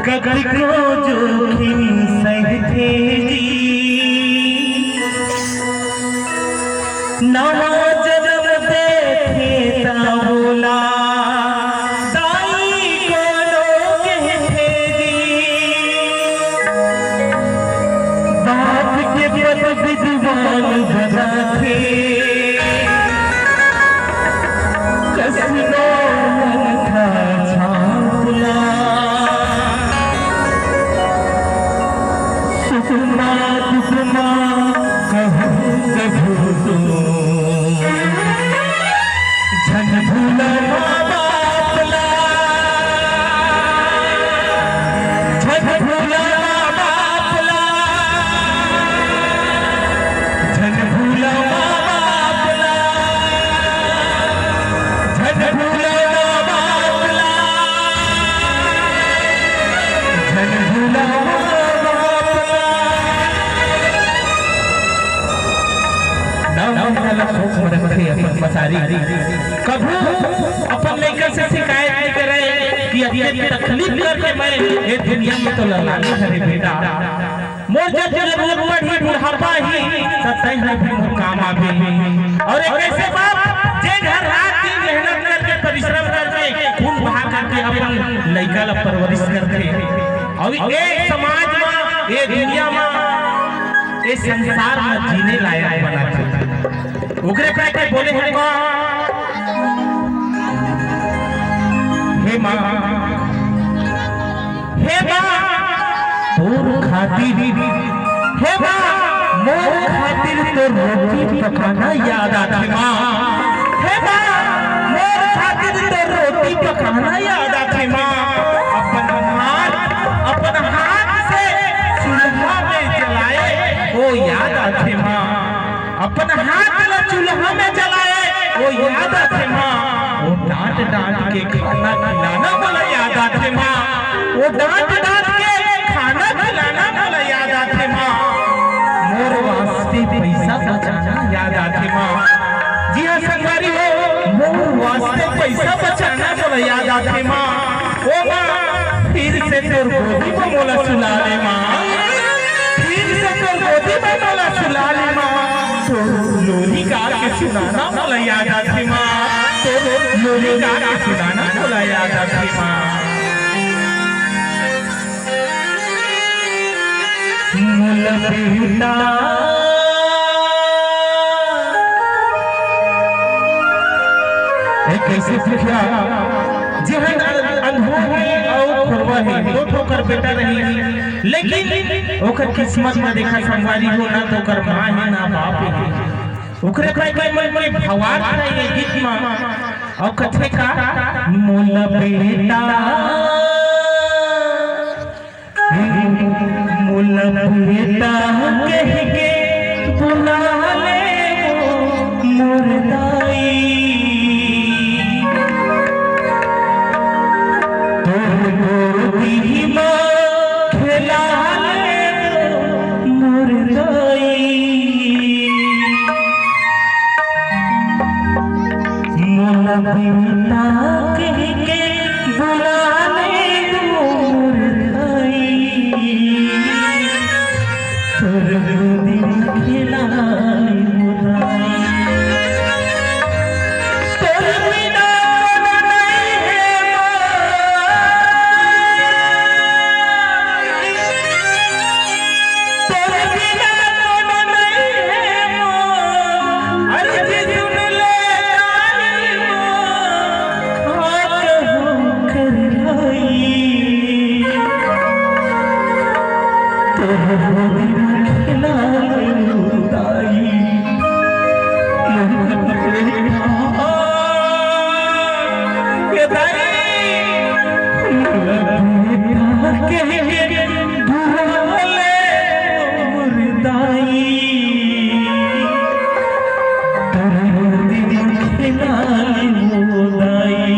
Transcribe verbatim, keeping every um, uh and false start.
कतको जोखिम सहथे जी, नवा जनम देथे त ओला दाई कोनो कहथे जी। बाप के पद विद्वान बनाथे, कसिनो मन का छाप ला। सुखमा दुखमा कहूँ कभू तो झन भूला माँ बाप ला, झन भूला माँ बाप ला, झन भूला माँ बाप ला, झन भूला माँ बाप ला, झन भूला माँ बाप ला। नौ महीना ला कोख में रखे अपन मतारी। कभू अपन लइका से शिकायत नइ करे कि अतेक तकलीफ करके मैं ए दुनिया में तो ललानी हरे बेटा। मोर जब जरूरत पड़ही बुढ़ापा ही, त तैं ह भी मोर काम आबे। अउ एक ऐसे बाप जे घर रात दिन मेहनत करके, परिश्रम करके, खून बहा करके अपन लइका ला परवरिश करथे। अउ ए समाज म, ए दुनिया म, ए संसार म जीने लायक बनाथे। ओकरे पाय के बोले हे का? हे माँ, हे माँ, तोर खातिर, हे माँ, मोर खातिर तोर रोटी पकाना याद आथे माँ। हे माँ, मोर खातिर तोर रोटी पकाना याद आथे माँ। अपन हाथ, अपन हाथ से चूल्हा में जलाए, वो याद आथे माँ। अपन हाथ ला चूल्हा में जलाए, वो याद आथे माँ। वो डांट डांट के खाना खिलाना मोला याद आथे माँ। वो डांट डांट के खाना खिलाना मोला याद आथे माँ। मोर वास्ते पैसा बचाना याद आथे माँ। जी हाँ संगवारी हो, मोर वास्ते पैसा बचाना मोला याद आथे माँ। ओ माँ, फिर से तोर गोदी में मोला सुला ले माँ। फिर से तोर गोदी में मोला सुला ले माँ। तोर लोरी गा के सुनाना मोला याद आथे माँ। तोर लोरी गा के सुनाना मोला याद आथे माँ। मोला बेटा ए, कइसे दुखिया, जेहन अन-, अंधो हे अउ खोरवा हे, दो ठो ओकर बेटा रहिस, लेकिन ओकर किस्मत म देखा संगवारी हो, ना तो ओकर माँ हे, ना बाप हे। ओकरे पाय के मन में भावार्थ हे ये गीत म, अउ कथे का, मोला बेटा मोला बेटा कहि के बुला ले मोर दाई। तोर गोदी म खेला ले मोर दाई। मोला बेटा कहि के बुला ले मोर दाई। तोर गोदी म खेला ले मोर दाई। तोर बिना कोनो नइ हे मोर। तोर बिना कोनो नइ हे मोर। अरे जी सुन ले दाई मोर, का कहूँ कर भाई। तोर गोदी म खेला ले दाई। मोर बेटा, ए दाई, मोर बेटा के बुला ले मोर दाई। तोर गोदी म खेला ले मोर दाई।